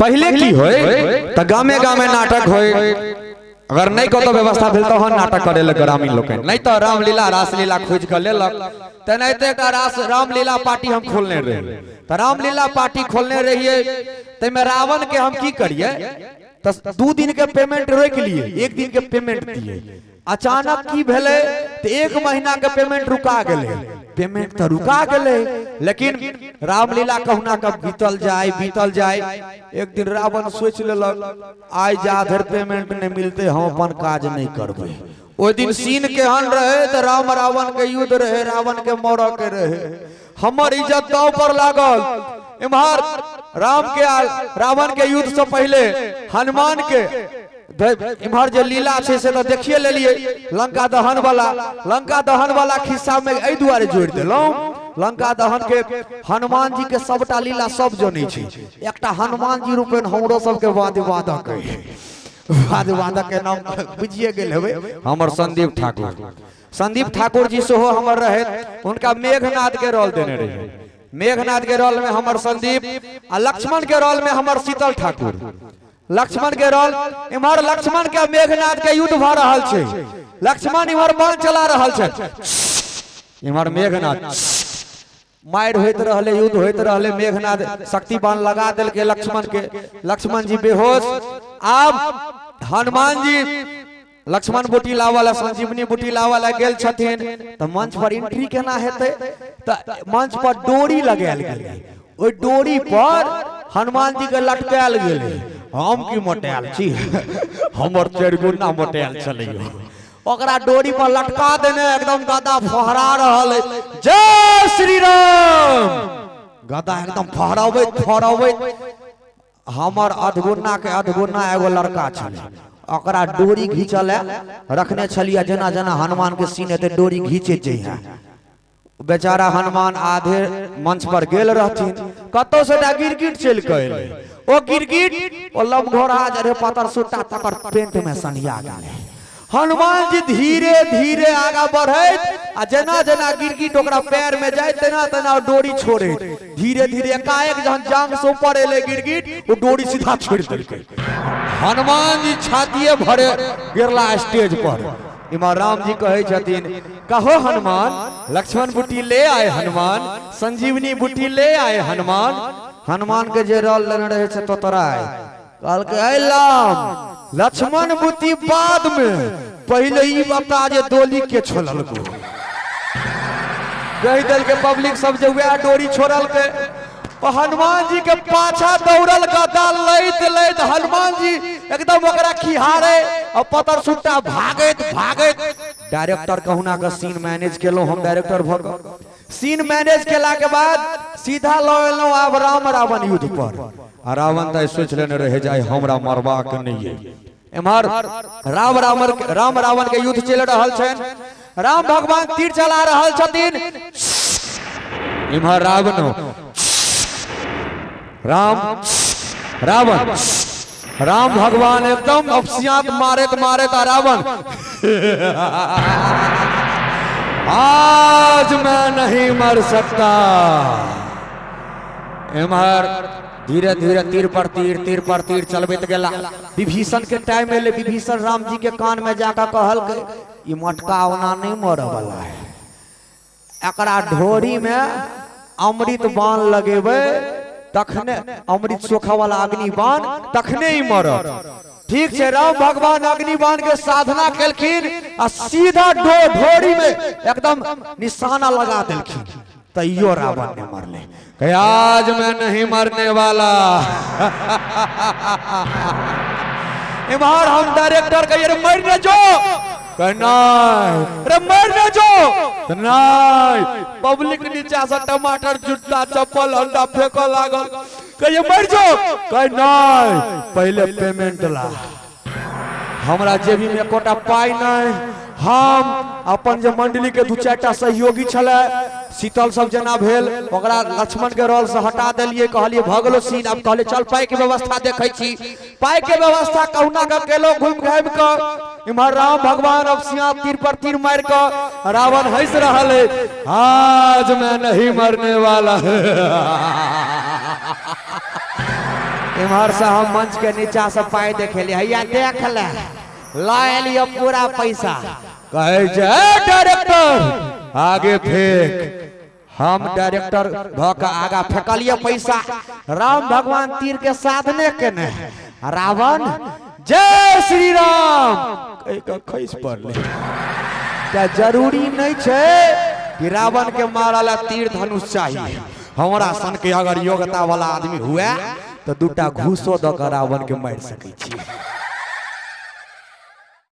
पहिले की होय त गामे गामे नाटक होय, अगर नहीं कतौ व्यवस्था भेल तहन नाटक करे ले ग्रामीण लोकनि, नहीं तो रामलीला रासलीला खोज के लेलक। तेनाहिते एकटा रास रामलीला पार्टी हम खोलने रहियै, त रामलीला पार्टी खोलने रहियै तैमे रावण के हम की करियै त 2 दिन के पेमेंट रोकि लिए, 1 दिन के पेमेंट दिए। अचानक की भेलै त 1 महीना के पेमेंट रुका गेलै। पेमेंट तो रुका गेलै लेकिन रामलीला कहुना कब बीतल जाए बीतल जाए। एक दिन रावण सोच लेलक आइ जा धरि पेमेंट नहीं मिलते हम अपन काज नहीं करबै। ओहि दिन सीन केहन रहे त राम रावण के युद्ध रहे, रावण के मरऽ के रहे, हमर इज्जत दाव पर लागल। इम्हर राम के रावण के युद्ध से पहले हनुमान के इम्हर जे लीला छै से तो देखिए लेलिए, लंका दहन वाला। लंका दहन वाला खिस्सा में एहि दुआरे जोड़ि देलहुँ, लंका दहन के हनुमान जी के सबटा लीला सब जनै छै। एकटा हनुमान जी रूपेण हमरो सबके वाद वादक है, वाद वादक के नाम बुझिए गेल हेबै। हमर संदीप ठाकुर, संदीप ठाकुर जी सेहो हमर रहे, हुनका मेघनाथ के रोल देने रहियै। मेघनाथ के रोल में हमर संदीप आ लक्ष्मण के रोल में हमर शीतल ठाकुर। लक्ष्मण के रोल, इम्हर लक्ष्मण के मेघनाथ के युद्ध भ रहल छै, लक्ष्मण इम्हर बाण चला रहल छै, इम्हर मेघनाथ मारि होइत रहले, युद्ध होइत रहले। मेघनाथ शक्ति बाण लगा देलकै लक्ष्मण के, लक्ष्मण जी बेहोश। आब हनुमान जी लक्ष्मण बूटी लावला संजीवनी बूटी लावला गेल छथिन त मंच पर एंट्री केना हेतै त मंच पर डोरी लगायल गेलै, ओहि डोरी पर हनुमान जी के लटकायल गेलै। हम की मोटायल छी, हमर 4 गुना मोटायल छलै, ओकरा डोरी पर लटका देने एकदम गदा फहरा रहल है, जय श्री राम। गदा एकदम फहराबैत फहराबैत हमर अधगुना के अधगुना एगो लड़का छलै, ओकरा डोरी घींचल रखने छलियै, जेना जेना हनुमान के सीन हेतै डोरी घींचैत जइहे। बेचारा हनुमान आधे मंच पर गेल रहथिन, कतौ से एकटा गिरगिट चलि कऽ एलै, ओ गिरगिट ओ लमघोड़ा जे रहे पातर सुट्टा तकर पेंट में सनिया गेलै। हनुमान जी धीरे धीरे आगा बढ़ैत आ जेना जेना गिरगिट ओकरा पैर में जाय तेना तेना डोरी छोड़ैत, धीरे धीरे एकाएक जहन जांग से ऊपर एलै गिरगिट ओ डोरी सीधा छोड़ि देलकै। हनुमान जी छातिए भरे गिरला स्टेज पर। इम्हर राम जी कहै छथिन कहो हनुमान लक्ष्मण बूटी ले आए हनुमान, संजीवनी बूटी ले आए हनुमान। हनुमान के जे रोल लेने रहे से तोतराय, कहलकै ऐ राम लक्ष्मण बूटी बाद में, पहले ई बता जे डोली के छोड़लको। कहि देलकै पब्लिक सब जे वएह डोरी छोड़लकै। हनुमान जी के पाछा दौड़ल गदा लैत लैत हनुमान जी एकदम ओकरा खिहारे और पतर सुट्टा भागैत भागैत। डायरेक्टर कहुना के सीन मैनेज केलहुँ हम, डायरेक्टर भऽ कऽ सीन मैनेज केला के बाद सीधा लऽ एलहुँ आब राम रावण युद्ध पर। आ रावण तऽ सोचि लेने रहे जाय हमरा मरबाक नहि अइ। एम्हर राम रावण राम रावण के युद्ध चलि रहल छनि, राम भगवान तीर चला रहल छथिन, इम्हर रावण राम रावण राम भगवान एकदम अपसियात मारैत मारैत आ रावण आज मैं नहीं मर सकता। एम्हर धीरे धीरे तीर पर तीर तीर पर तीर चलबैत गेला। विभीषण के टाइम एलै, विभीषण राम जी के कान में जाकर कहलकै ई मटका ओना नहीं मरऽ वाला है, एकरा ढोरी में अमृत बाण लगेबै तखने, अमृत सोखा वाला अग्नि बाण तखने ही मरत। ठीक छै, राम भगवान अग्निबाण के साधना केलखिन आ सीधा ढोरी में एकदम निशाना लगा देलखिन, तैयो रावण ने मरले। कहे आज मैं नहीं मरने वाला। इम्हर हम डायरेक्टर कहिए रे मर न जो, कहे नहीं, रे मर न जो नहीं। पब्लिक नीचा से टमाटर जुत्ता चप्पल अंडा फेंक लागल, कहिए मर जो, कहे नहीं, पहले पेमेंट ला, हमरा जेबी में एकोटा पाई नहीं। हम अपन जे मंडली के 2 4टा सहयोगी छलै, शीतल सब जेना भेल ओकरा लक्ष्मण के रोल से हटा देलिए, कहलिए भऽ गेलो सीन, आब कहलिए चल पाई के व्यवस्था देखै छी। पाई के व्यवस्था कहुना के केलो घुमि घामि कऽ। इम्हर राम भगवान अब सिया तीर पर तीर मारि कऽ रावण हंसि रहल है, आज मैं नहीं मरने वाला। इम्हर से हम मंच के नीचा से पाई देखेलिए, हैया देख ले, ला लियो पूरा पैसा। कहे छै डायरेक्टर आगे फेंक। हम डायरेक्टर भ के आगा फेंकलिए पैसा। राम भगवान तीर के साधने केने, रावण जय श्री राम कहि के खसि पड़लै। त जरूरी नहीं छै कि रावण के मारला तीर धनुष चाहिए। हमरा सन के अगर योग्यता वाला आदमी हुए तो दूटा घूसो द के रावण के मारि सकै छी।